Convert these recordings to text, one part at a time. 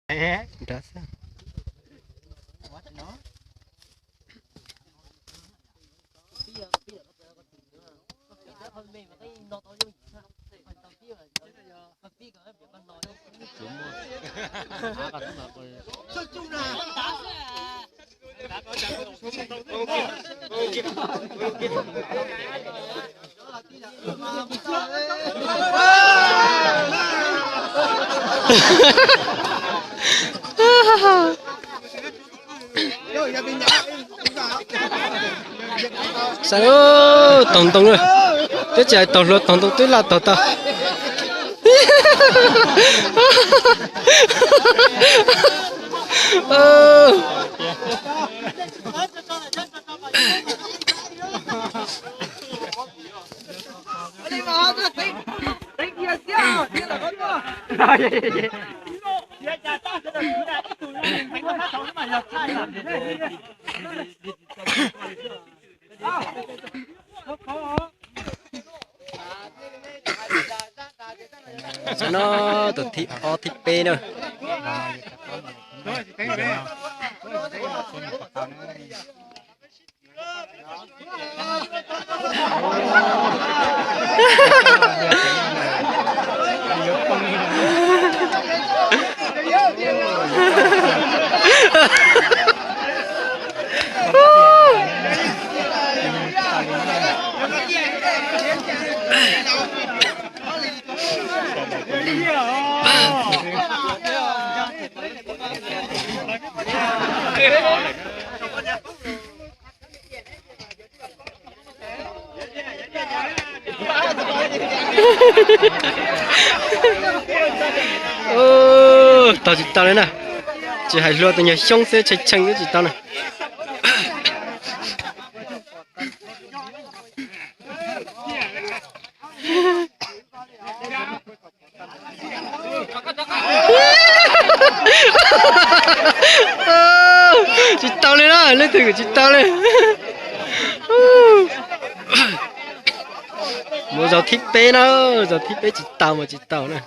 Nrad xwb. Saib, taug ntoo lawm. Twb tsis hais taug hluas, taug ntoo twb laj taug tau. Saib no, tus thib ob thib peb na. Taug tsis tau li na. Tsis hais hluas, tus nyuag xyoob xwb tshee tshee twb tsis tau na. Tsis tau li na, leej twg kuj tsis tau li. Mus zaus thib peb na, zaus thib peb tsis tau mas tsis tau na.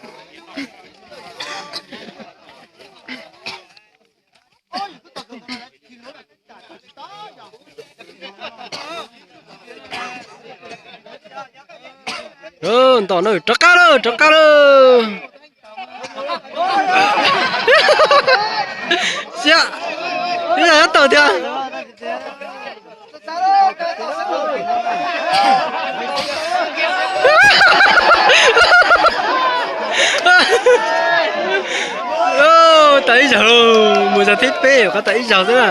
Nto na, rov qab lawm, rov qab lawm. Xiab, ib yam nyob tau thiab. Tau ib zaug, mus zaus thib peb qhov tau ib zaug xwb na.